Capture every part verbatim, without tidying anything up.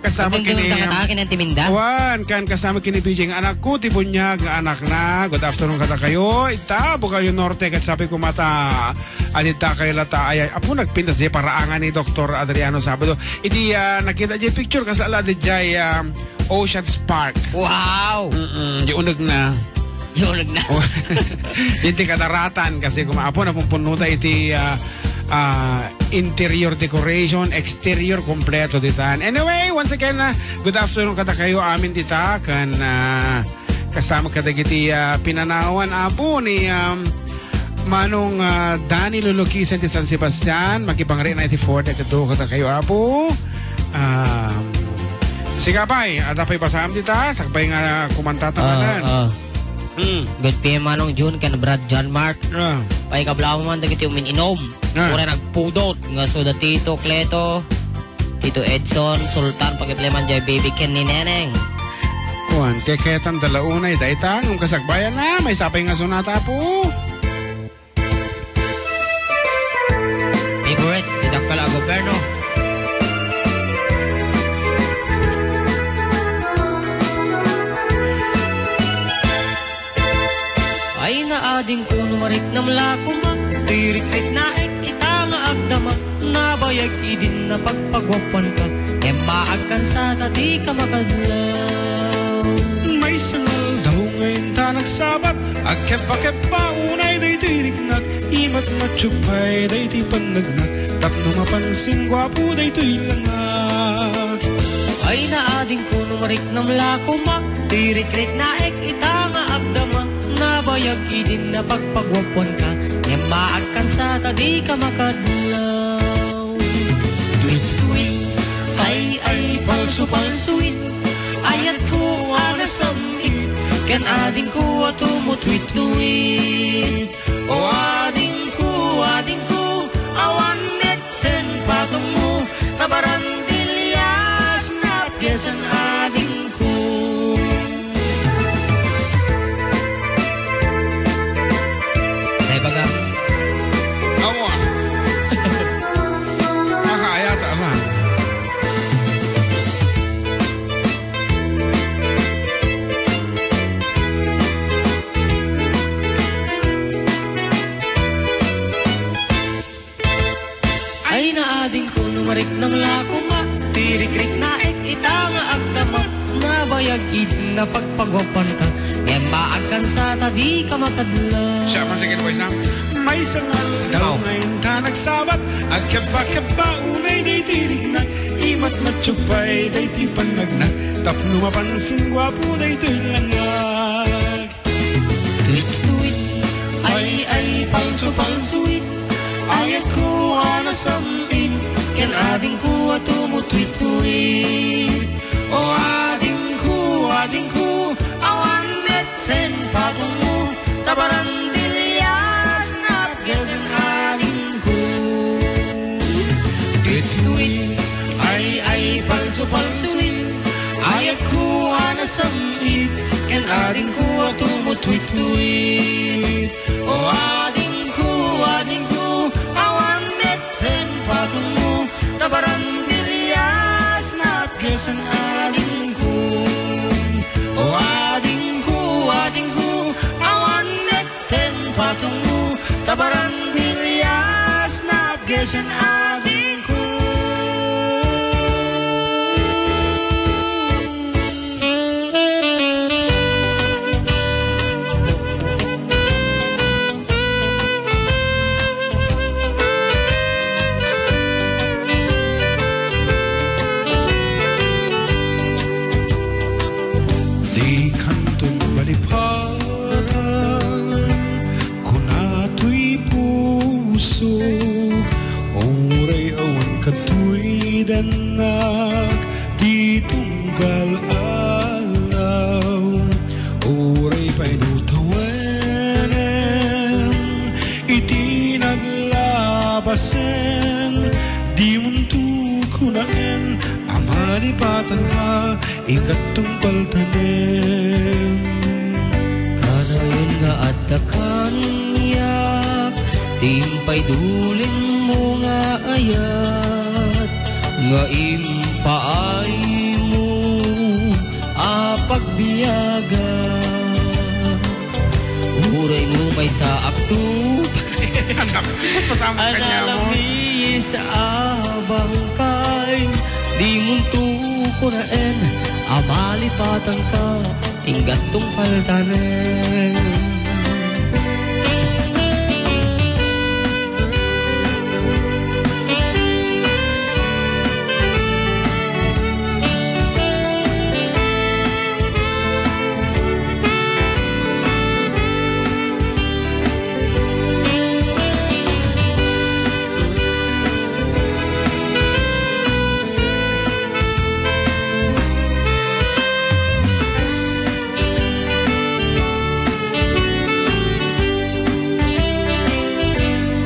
Kasama kini, um, ken ti Minda. Wen, ken kasama kini B J nga anakko, ti buniag nga anakna. Good afternoon kadakayo. Ita, Bugallon Norte, ket sapay koma ta adda kayo latta. Ay, ay, apo, nagpintas di paraangan ni Doktor Adriano Sabado. Idi, ah, nakita di picture, kasla di jay, ah, Ocean's Park. Wow! Mm-mm, di unegna. Yun na. Oh, iti kadaratan kasi koma apo, napupunno ta iti, ah, ah, interior decoration, exterior, kompleto ditan. Anyway, once again, ah, good afternoon kadakayo amin dita, ken, ah, kasama kadagiti, ah, pinanawan, apo, ni, um, Manong, ah, Danny Lulukisan ti San Sebastian, makipangri na iti fourth ket kadakayo, apo. Um, sika pay, adda pay basam dita, sakbay nga kumanta ta manen. Ah, ah. Mm. Good P M Manong Jun ken Brad John Mark. Ah. Pay kablaman dagiti umin-inom. Ah. Uray nagpudot nga suda Tito Cleto, Tito Edson, Sultan, pagitleman jay baby ken ni Neneng. Kuan, keketan da la unay dayta, ngem kasakbayan na, may sapay nga sunata po. Favorite ti dakkel a gobyerno. Ay, naadingko no mariknam la koma, ti rikriknaek ita nga agdama, nabayag idin napagpaguapuanka, ngem maagkansa ta dika makadlaw. Maysa nga aldaw nga inta nagsabat, agkebba-kebba unay daytoy riknak, imatmatyo pay daytoy pannagnak, tapno mapansin guapo daytoy langak. Ay, naadingko no mariknam la koma, ti rikriknaek ita nga agdama, nabayag idin napagpaguapuanka, ngem maagkansa ta dika makadlaw. Tweet, tweet, ay, ay, palsu, palsuit. Ayatko a nasam-it, ken adingko a tumutweet-tweet. O adingko, adingko, awan met ten patongmo, ta barandilias napgesen adingko. Naibagam. Awan. Makaayat, awan. Ay, naadingko no mariknam la koma, ti rikriknaek ita nga agdama, nabayag idin napagpaguapuanka, ngem maagkansa ta dika makadlaw. Siya man, sige, boys, ha? Maysa nga aldaw nga inta nagsabat, agkebba-kebba unay daytoy riknak, imatmatyo pay daytoy pannagnak, tapno mapansin guapo daytoy langak. Tweet, tweet, ay, ay, palsu, palsuit. Ayatko a nasam-it, ken adingko a tumutweet-tweet. O adingko, adingko, awan met ten patongmo, ta barandilias napgesen adingko. Tweet, tweet, ay, ay, palsu, palsuit. Ayatko a nasam-it, ken adingko a tumutweet-tweet. O adingko, adingko, awan met ten patongmo, ta barandilias napgesen adingko. O adingko, adingko, awan met ten patongmo, ta barandilias napgesen adingko. Dikanton malipatan, kuna toy pusok, uray awan katoy dennak ti tunggal aldaw, uray pay no tawenen iti naglabasen, dimonto kunaen a malipatanka, inka tungpal tanem. Kanayon nga adda kaniak ti impaidulinmo nga ayat nga impaay Aga, uray no maysa akto. Anak, mas pasamak ka niya mo. Analamiis a bangkay, dimonto kunaen a malipatanka, inggattong paltanen.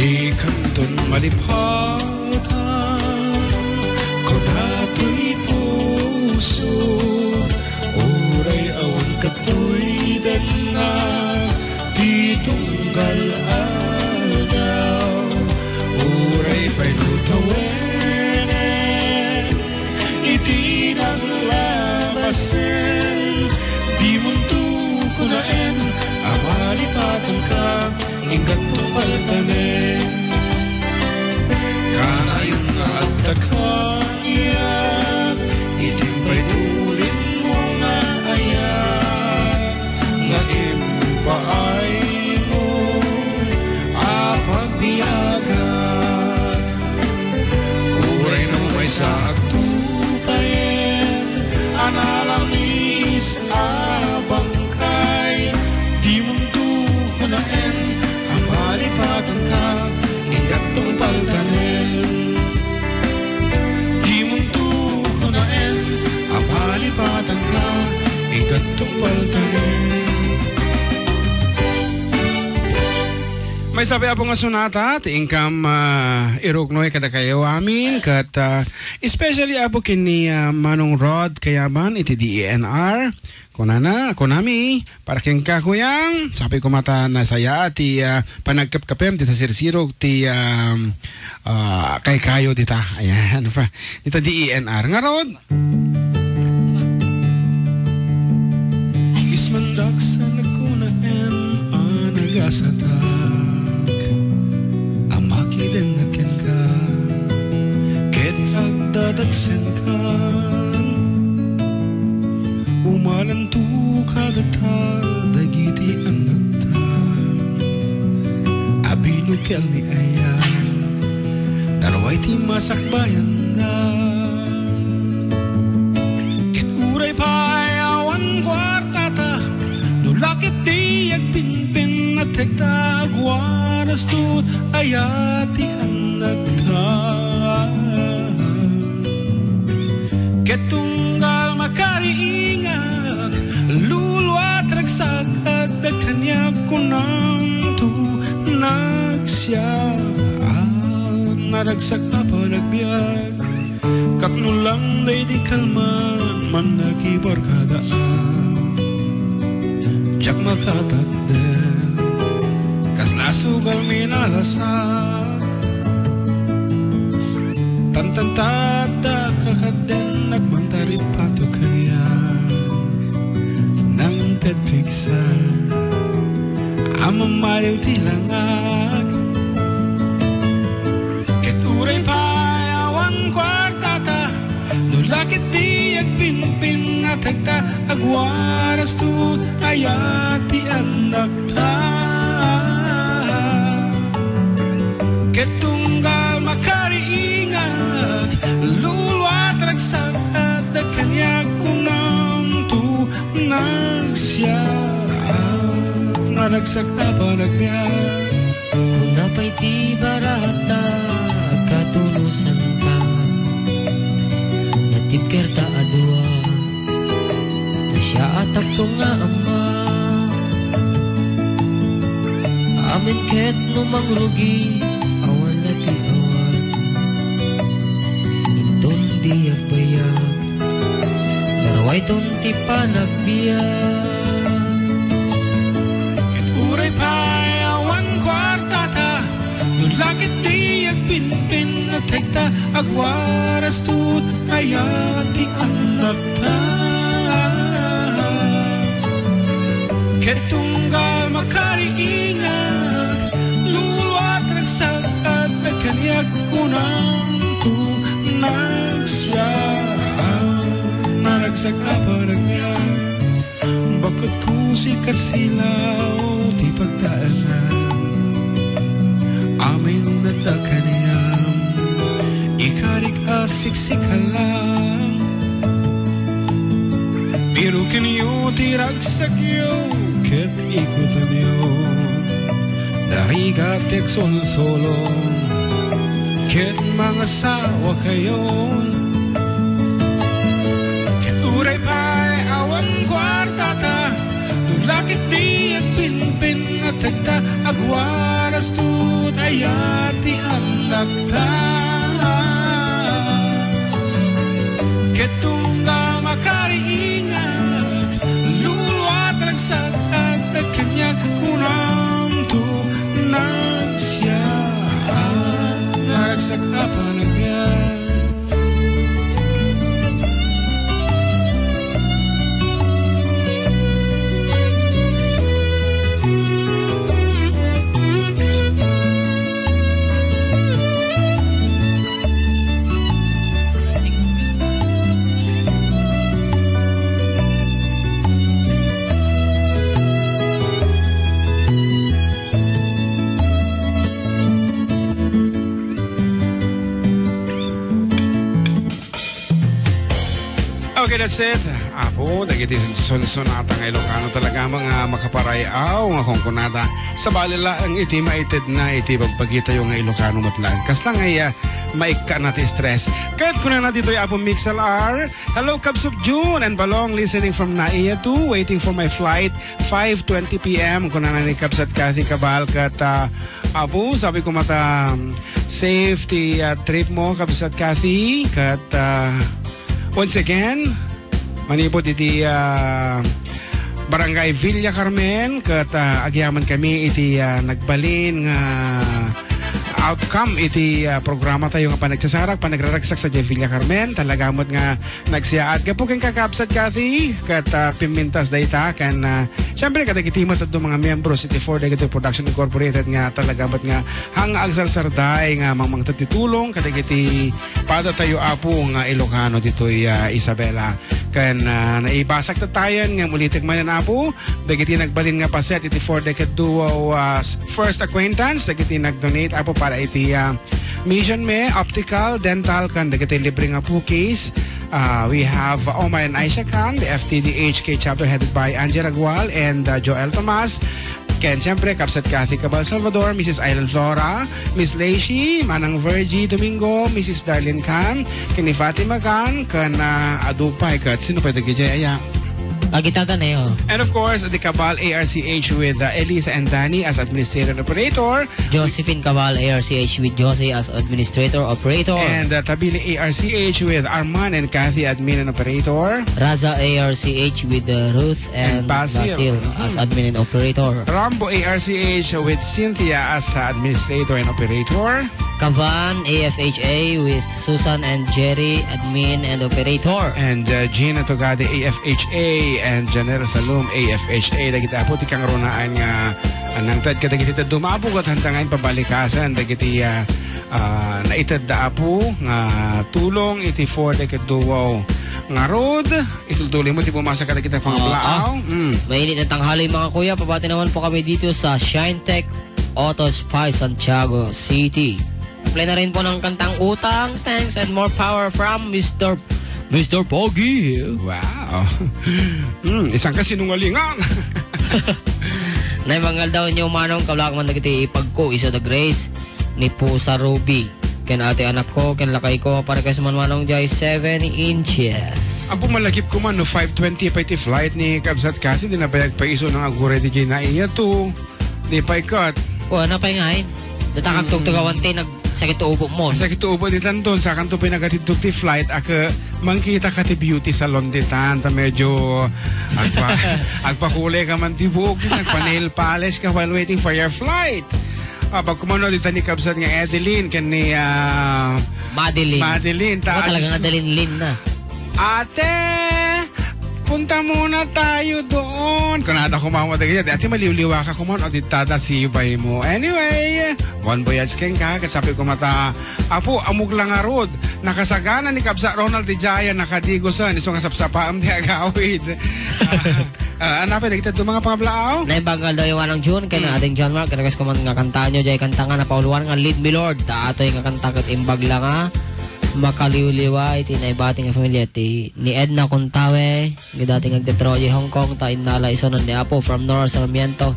Dikanton malipatan, kuna toy puso, uray awan katoy denna ti tunggal aldaw, uray pay no tawenen iti naglabasen, dimonto kunaen a malipatanka, inggattong paltanen. Kanayon nga adda kaniak, itim pay tulin mo nga ayat, nga impaaymo a pagbiagan. Uray no maysa agtupayen a nalamis a bangkay, dimonto kunaen a malipatanka, inggattong paltanen. Dimonto kunaen a malipatanka, inggattong paltanen. Maysa pay, Apo, nga sonata ti inkam, ah, iruknoy kadakayo amin, ket, ah, especially, Apo, ken ni, ah, Manong Rod Kayaban iti D E N R. Kunana, kunami, para kenka, Kuyang, sapay koma ta nasayaat ti, ah, panagkapkapem dita sirsirog ti, ah, ah, kaykayo dita. Ayan, fra-, dita D E N R. Ngarud, Ismandak sa nagkunaen a nagasatak a makidennak kenka, ket agdadagsenkan. Umalanto kadata dagiti annakta a binukel ni aya, narway ti masakbayanda. Ket uray pay awan kuartata, no la ket ti agpinpinnatekta, agwarasto aya ti annakta. Ket tunggal makariingak, luluat ragsak adda kaniak, kunamto, nagsiaat, naragsak a panagbiag. Tapno lang daydi kalman, mannakibarkadaak. Diak makatakder, kasla sugal minalasak. Tantantadda kakadden, agmangtaripato kaniak. Nangted piksa a mamaliw ti langak. Ket uray pay awan kuartata, no la ket ti agpinpinnatekta, agwarasto aya ti annakta. Ket tunggal makariingak, luluat ragsak adda kaniak, kunamto, nagsiaat, naragsak a panagbiag. Kuna pay ti barata, katunosanka, natibkerta a dua. Nasiatakto nga ama. Amin ket no mangrugi, awan la ti awat. Inton di agbayag, narwayton ti panagbiag. Ket uray pay awan kuartata, no la ket ti agpinpinnatekta, agwarasto aya ti annakta. Tunggal makariingak, luluat ragsak adda kaniak kunam to nagsiaam, naragsak a panagbiag. Baketko sikat silaw ti pagtaengan. Amin adda kaniam, ikarik a siksikala. Birukenyo ti ragsakyo ket ikutenyo. Narigat ti agsolsolo ket mangasawakayon. Ket uray pay awan kuartata, no la ketdi agpinpin a tagta, agwaras to ti ayat ti annakta. Ket tunggal makariingak, luluat ragsak adda kaniak kunam to nagsiaam, naragsak a panagbiag. Okay, that's it. Apo, dagiti sunsunata nga Ilocano talaga nga makaparay-aw nga kunkunada. Sabali laeng iti maitedna iti bagbagitayo nga Ilocano met laeng. Kasla nga iya, maikkana ti stress. Ket kunana ditoy Apo Mixel R, "Hello, Kabsat June and Balong, listening from Naia two, waiting for my flight, five twenty p m." Kunana ni Kabsat Kathy Cabal ket, ah, Apo, sabi ko mata, um, safe ti, ah, trip mo, Kabsat Kathy, ket, ah, once again, manipud iti, ah, Barangay Villa Carmen, ket, ah, agyaman kami iti, ah, nagbalin nga outcome iti, ah, programatayo nga panagsasarak, panagraragsak sadiay Villa Carmen. Talaga met nga nagsiaat gapu ken Kakabsat Kathy, ket, ah, pimmintas dayta, ken, ah, siyempre, kadagiti met adu mga miyembro iti Four Decade Production Incorporated nga talaga met nga hang agsarsaray nga mangmangted ti tulong kadagiti padatayo, Apo, nga Ilocano ditoy, ah, Isabela. Ken, ah, naibasag tattayen nga ulitek manen, Apo, dagiti nagbalin nga paset iti Four Decade Duo, ah, s-, first acquaintance, dagiti nag-donate, Apo, para iti, ah, Mission Me, Optical, Dental, ken dagiti libre nga pukis. Ah, we have Omar and Aisha Khan, the F T D H K chapter headed by Angie Ragual and, ah, Joel Tomas. Ken, siyempre, Kabsat Kathy Cabal Salvador, Missus Island Flora, Miss Leishi, Manang Virgie Domingo, Missus Darlene Khan, ken ni Fatima Khan, ken, ah, adu pay ket sino pay dagiti aya? Agitada na yun. And of course, the Cabal A R C H with, uh, Elisa and Danny as administrator and operator. Josephine Cabal, A R C H with Jose as administrator, operator. And, uh, Tabili A R C H with Arman and Kathy, admin and operator. Raza A R C H with, uh, Ruth and And Basil. Basil as Mm-hmm. admin and operator. Rambo A R C H with Cynthia as, uh, administrator and operator. Kavan A F H A with Susan and Jerry, admin and operator. And, uh, Gina Togade, A F H A, and Janelle Salum, A F H A. Dagiti apo ti kangrunaan nga, ah, nangted kadagiti dadduma, Apo, ket handa nga ipabalikasen dagiti, ah, ah, naitedda, Apo, nga tulong iti Four Decade Duo. Ngarud, itultuloy mo ti bumasa kadagiti pangablaaw. Ah, ah. Mm. Mainit nga tanghali, mga kuya. Pabati naman po kami dito sa Shine Tech Auto Spa, Santiago City. Play na rin po ng kantang Utang. Thanks and more power from Mister, Mister Pogi. Wow. Hmm, isang kasinungalingan. Nay, mangal daw niyo, Manong, kablak man dagiti ipagko, iso da Grace ni Pusa Ruby. Ken ati anak ko, ken lakay ko, para kas man Manong jay seven inches. Apo, malagip ko man no five twenty pa iti flight ni Kabsat Kathy, di na pay agpaiso nga agure di jay na iya to. Di pay kat. O, ano pay ngayon? Datakan Mm. tugtugawan ti nagsakit to ubo mo. Sakit to ubo di tanton, sakan to pinagatiddog ti flight, aka mangkita ka ti beauty salon di tan, ta medyo agpa-, agpakulay ka man ti buhok, agpa-nail polish ka while waiting for your flight. Ah, pagkumano di tani kabsat nga Adeline, ken ni, ah, Madeline. Madeline, ta Oh, talaga alis nga Adeline Lin na. Ate! Punta muna tayo doon. Kunada ko, mama, dagiti, ati maliwliwa ka kuman, o ditada sibay mo. Anyway, bon voyage kenka, kasabi ko mata, Apo, amok lang arud. Nakasagana ni Kabsa Ronald ti Jaya, nakadigosan, isu nga sapsapaam ti agawid. Ah, ah, anapay, dagiti adu nga pangablaaw? Naimbag nga aldaw, Iwanang June, ken Hmm. ading John Mark, request ko man nga kantaanyo, jay kanta nga napauluan nga Lead Me Lord. Ta atoy nga kanta ket imbag la nga makaliwliwa iti naimbag nga pamilya ti ni Edna Contawe, nga dati nga agtetroye Hong Kong, ta innala isunan ni Apo from Nora Sarmiento,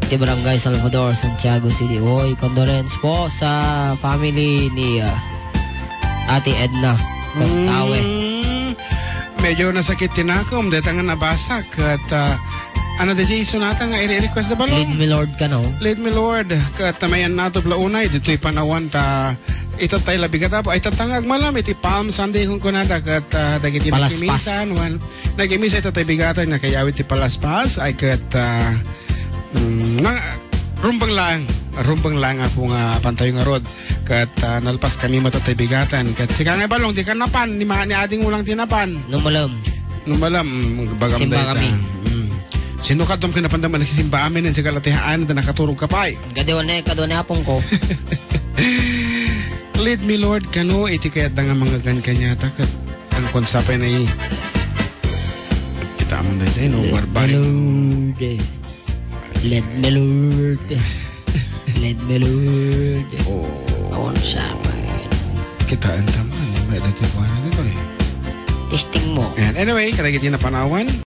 iti Barangay Salvador, Santiago City. Uy, condolence po sa family ni, ah, Ate Edna Contawe. Mm, medyo nasakit ti nakom, deta nga nabasa, ket, ah, ano, D J, isunata nga i-request da balong? Lead Me Lord kano? Lead Me Lord, ket, ah, mayan nato bla unay, ditoy panawan ta, itattay labi kata, ay, tatta nga agmalam, iti Palm Sunday, kun kunada, ket, ah, dagiti Palaspas. Nagimisan, wan, nagimisa itattay bigatan, nga kayawit ti Palaspas, ay, ket, ah, mm, nga, rumbeng lang, rumbeng lang, Apo, nga pantayo nga rod, ket, ah, nalpas kami matattay bigatan, ket sika nga balong, di ka napan, ni ma-, ni ading ulang ti napan. Numalem. Numalem, bagam Simba dayta. Kami. Mm. Sino ka dum kinapandam, nagsisimba amin, ang sigala ti haan, da nakaturog ka pay. Kadua ni, kadua ni apong ko. Lead me, Lord, kano iti kayat da nga mangagan kaniata, ket ang konsa pay na i-, kita mo na dyan, no? Lead me, barbaric. Lord. Lead me, Lord. Lead me, Lord. Oh. Awan sa akin. Kitaan ta man, may dati ko na dito eh. Testing mo. Ayan. Anyway, kadagiti napanawan.